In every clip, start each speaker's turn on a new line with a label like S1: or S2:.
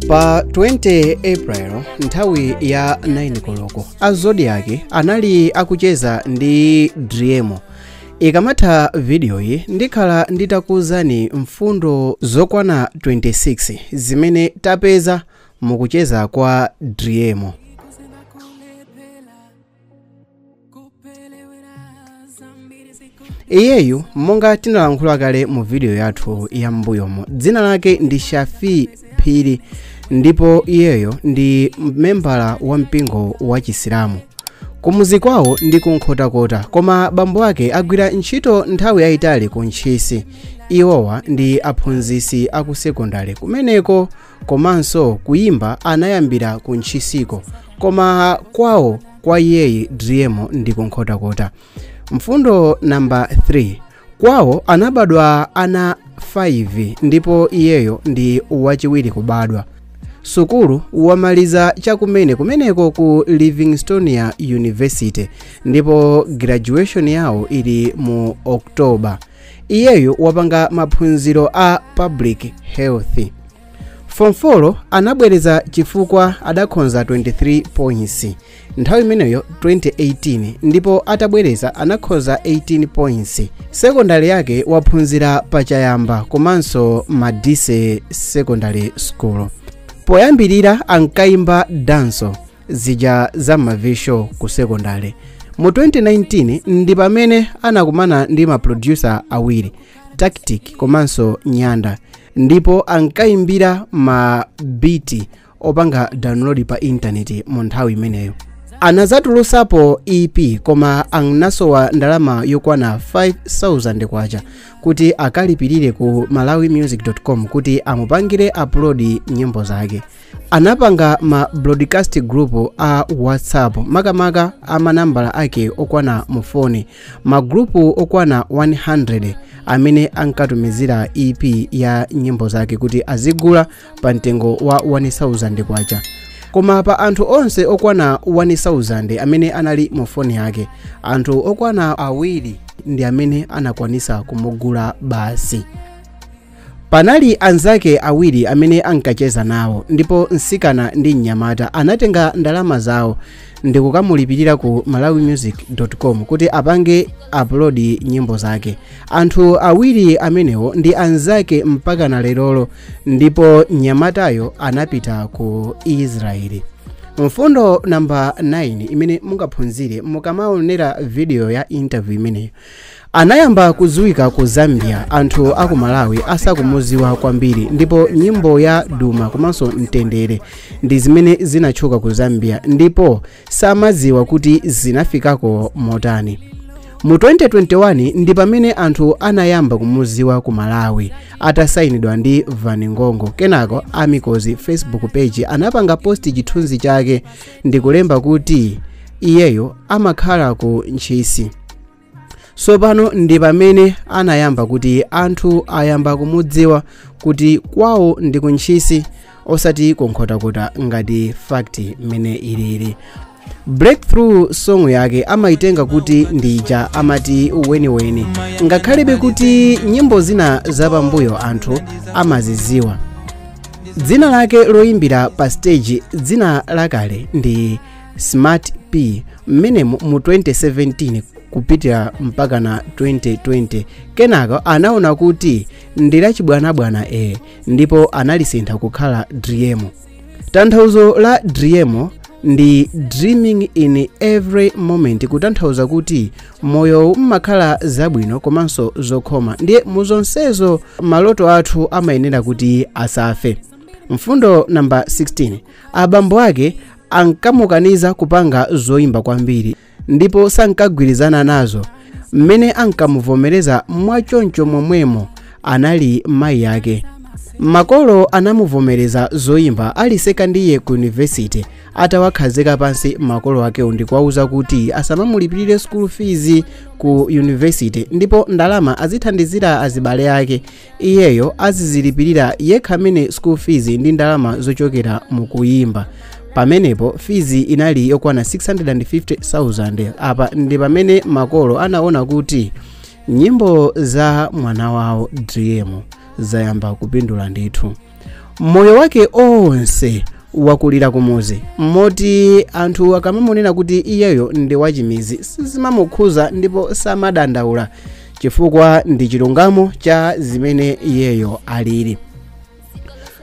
S1: Pa 20 April nthawi ya 9 koloko, a Zodiak anali akucheza ndi Driemo. Ikamatha vidiyoyi ndikhala nditakuwuzani mfundo zokwana 26 zimene tapeza mukucheza kwa Driemo. Iyeyu monga tinalankhula kale mu video yathu ya mbuyomo, dzina lake ndi Shafi Phiri ndipo iyeyo ndi membala wa mpingo wa Chisilamu. Kumuzi kwawo ndi kunkhotakota, koma bambo ake agwira ntchito nthawi yayitali ku Ntchisi. Iwowa ndi aphunzitsi aku sekondale kumeneko, komanso kuyimba anayambira ku Ntchisiko, koma kwawo kwa iyeyi Driemo ndi kunkhotakota. Mfundo namba 3, kwawo anabadwa ana 5 ndipo iyeyo ndi wachiwiri kubadwa. Sukulu wamaliza chakumene kumeneko ku Livingstonia University ndipo graduation yawo ili mu October. Iyeyo wapanga maphunziro a public health. Form 4 anabwereza chifukwa adakhonza 23 points nthawi imeneyo 2018, ndipo atabwereza anakhonza 18 points. Sekondari yake waphunzira pachayamba komanso Madise Secondary School. Poyambirira ankayimba danso zija za mavisho ku sekondari. Mu 2019 ndi pamene anakumana ndi ma producer awiri, Tactic komanso Nyanda, ndipo ankayimbira ma beat opanga download pa intaneti mu nthawi imeneyo. Anazatulusapo EP koma anasowa ndalama yokwana 5000 kwacha kuti akalipirire ku malawimusic.com kuti amupangire upload nyimbo zake. Anapanga ma broadcast group a WhatsApp makamaka a manambala ake okwana mu foni, magrupu okwana 100 amene ankatumizira EP ya nyimbo zake kuti azigula pa mtengo wa 1000 kwacha. Koma pa anthu onse okwana 1000 amene anali mu foni yake, anthu okwana awiri ndi amene anakwanisa kumugula basi. Panali anzake awiri amene ankacheza nawo, ndipo msikana ndi mnyamata anatenga ndalama zawo ndi kukamulipirira ku malawimusic.com kuti apange upload nyimbo zake. Anthu awiri amenewo ndi anzake mpaka na lerolo, ndipo mnyamatayo anapita ku Israeli. Mfundo namba 9 imene mungaphunzire mukamaonera video ya interview imeneyo, anayamba kuzuwika ku Zambia anthu aku Malawi asakumuziwa kwambiri, ndipo nyimbo ya Duma komanso Mtendere ndi zimene zinatchuka ku Zambia ndipo samaziwa kuti zinafikako motani. Mu 2021 ndi pamene anthu anayamba kumuziwa ku Malawi atasayinidwa ndi Vaningongo. Kenako Amikozi Facebook page anapanga posti chithunzi chake ndi kulemba kuti iyeyo amakhala ku Ntchisi. Sopano ndi pamene anayamba kuti anthu ayamba kumudziwa kuti kwawo ndi ku Ntchisi osati kunkhotakota ngati fact mmene ilili. Breakthrough song yake amaitenga kuti ndija amati weniweni, ngakhalebe kuti nyimbo zina zapambuyo anthu amaziziwa. Dzina lake loyimbira pa stage, dzina lakale ndi Smart P, mmenemu mu 2017 kupitira mpaka na 2020. Kenako anaona kuti ndi lachibwanabwana ndipo analisintha kukhala Driemo. Tanthauzo la Driemo ndi dreaming in every moment, kutanthauza kuti moyo umakhala zabwino komanso zokhoma, ndiye muzonsezo maloto athu amayenera kuti asafe. Mfundo namba 16, abambo ake ankamukaniza kupanga zoyimba kwambiri ndipo sankagwirizana nazo. Mmene ankamuvomereza mwachoncho momwemo anali mayi ake. Makolo anamuvomereza zoyimba ali sekandiye ku university, atawakhazika pansi makolo akewo ndikuwauza kuti asamamulipirire school fees ku university ndipo ndalama azithandizira azibale ake, iyeyo azizilipirira yekha amene school fees ndi ndalama zochokera mukuyimba. Pamenepo fees inali yokwana 650,000. Apa ndi pamene makolo anaona kuti nyimbo za mwana wawo Driemo zayamba kupindula ndithu. Moyo wake onse wakulira kumuzi, moti anthu akamamunena kuti iyeyo ndi wachimizi sizimamukhuza ndipo samadandaula chifukwa ndi chilungamo cha zimene iyeyo alili.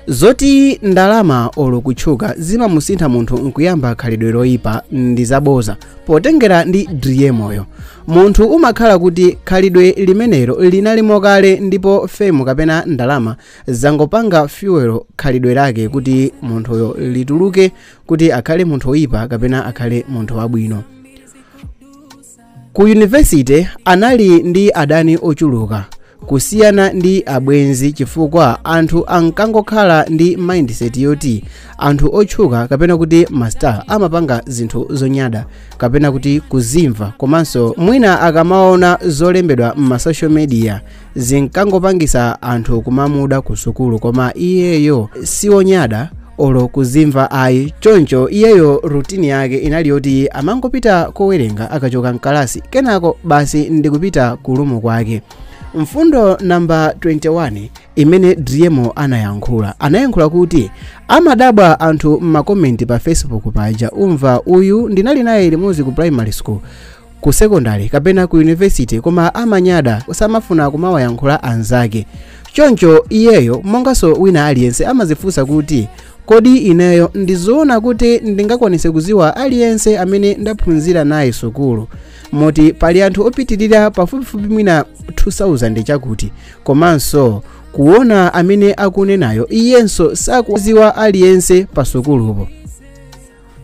S1: Zoti ndalama olo kutchuka zimamusintha munthu nkuyamba khalidwe loyipa ndi zaboza potengera ndi Driemoyo. Munthu umakhala kuti khalidwe limenelo linalimo kale ndipo fame kapena ndalama zangopanga fuel khalidwe lake kuti munthuyo lituluke kuti akhale munthu oyipa kapena akhale munthu wabwino. Ku university anali ndi adani ochuluka kusiyana ndi abwenzi chifukwa anthu ankangokhala ndi mindset yoti anthu otchuka kapena kuti mastar amapanga zinthu zonyada kapena kuti kuzimva, komanso mwina akamaona zolembedwa m'ma social media zinkangopangisa anthu kumamuda ku sukulu, koma iyeyo siwonyada olo kuzimva ayi. Choncho iyeyo routine yake inali yoti amangopita kowerenga akachoka mkalasi, kenako basi ndikupita kulumu kwake. Mfundo namba 21 imene Driemo anayankhula, anayankhula kuti amadabwa anthu m'makomenti pa Facebook paja, umva uyu ndinali naye limodzi ku primary school, ku secondary kapena ku university, koma amanyada samafuna kumawayankhula anzake. Choncho iyeyo monganso wina aliyense amazifunsa kuti kodi ineyo ndizoona kuti ndingakwanise kuziwa aliyense amene ndaphunzira naye sukulu, moti pali anthu opitirira pafupifupi mwina 2000 chakuti, komanso kuona amene akunenayo iyenso sakuziwa aliyense pa sukulupo.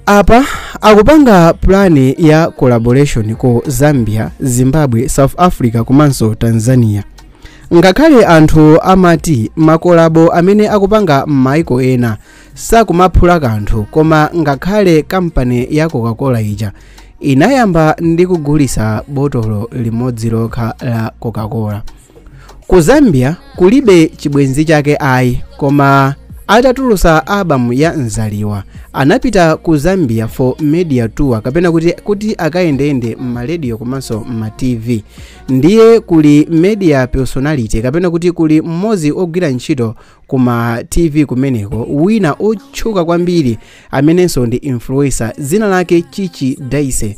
S1: Apa akupanga plani ya collaboration ku Zambia, Zimbabwe, South Africa komanso Tanzania. Ngakhale anthu amati makolabo amene akupanga m'maiko ena sakumaphula kanthu, koma ngakhale kampani ya Coca-Cola ija inayamba ndi kugulisa botolo limodzi lokha la Coca-Cola. Ku Zambia kulibe chibwenzi chake ayi, koma atatulusa albamu ya Nzaliwa anapita ku Zambia for media tour kapena kuti akayendeyende m'maradio komanso m'ma TV. Ndiye kuli media personality kapena kuti kuli mmodzi ogwira ntchito kuma TV kumeneko, wina otchuka kwambiri amenenso ndi influencer dzina lake Chichi Daise,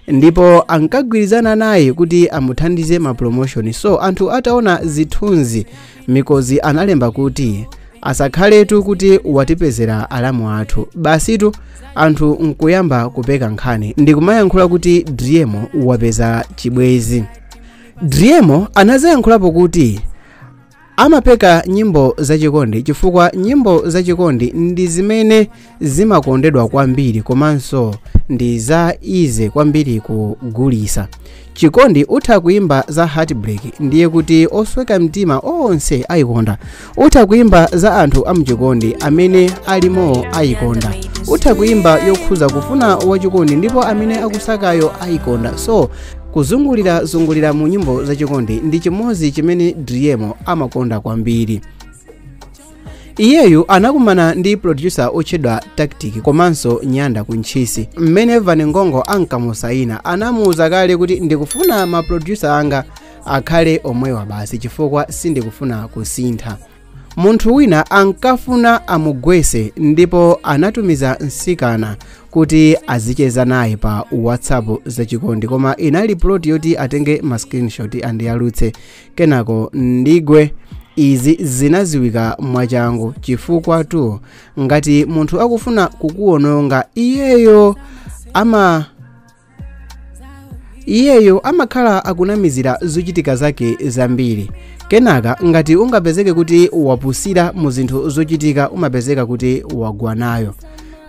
S1: ndipo ankagwirizana naye kuti amuthandize ma promotion. So anthu ataona zithunzi mikozi analemba kuti asakhaletu kuti watipezera alamu athu, basitu anthu nkuyamba kupeka nkhani ndikumayankhula kuti Driemo wapeza chibwezi. Driemo anazayankhulapo kuti amapeka nyimbo zachikondi chifukwa nyimbo zachikondi ndi zimene zimakondedwa kwambiri komanso ndi za easy kwambiri kugulisa. Chikondi utha kuimba za heartbreak ndiye kuti osweka mtima onse ayikonda, utha kuimba za anthu amchikondi amene alimo ayikonda, utha kuimba yokhuza kufuna wachikondi ndipo amene akusakayo ayikonda. So kuzungulira zungulira mu nyimbo zachikondi ndi chimodzi chimene Driemo amakonda kwambiri. Iyeyu anakumana ndi producer otchedwa Tactic komanso Nyanda kuntchisi. Mmene Van Ngongo ankamusayina anamuwuza kale kuti ndikufuna ma producer anga akhale omwewa basi chifukwa sindikufuna kusintha. Munthu wina ankafuna amugwese ndipo anatumiza msikana kuti azicheza naye pa WhatsApp zachikondi, koma inali plot yoti atenge ma screenshot andiyalutse kenako ndigwe. Izi zinaziwika mwachangu chifukwa tu ngati munthu akufuna kukuwononga iyeyo amakhala akunamizira zochitika zake zambiri. Kenaka ngati ungapezeke kuti wapusira mu zinthu zochitika umapezeka kuti wagwa nayo.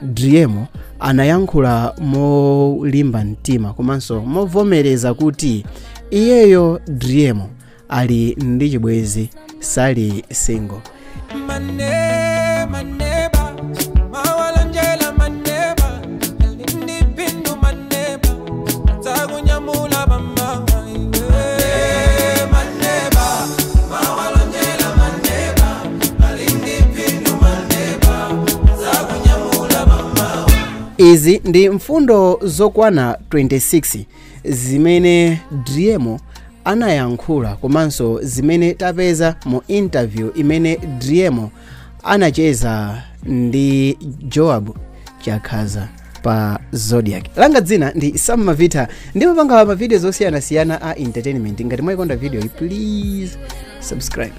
S1: Driemo anayankhula molimba mtima komanso movomereza kuti iyeyo Driemo ali ndi chibwenzi, sali single. Izi ndi mfundo zokwana 26 zimene Driemo anayankhula komanso zimene tapeza mu interview imene Driemo Anacheza ndi Joab Chakhaza pa Zodiac. Langa dzina ndi Sam Mavita, ndimapanga ma videos osiyanasiyana a entertainment. Ngati mwayikonda video, please subscribe.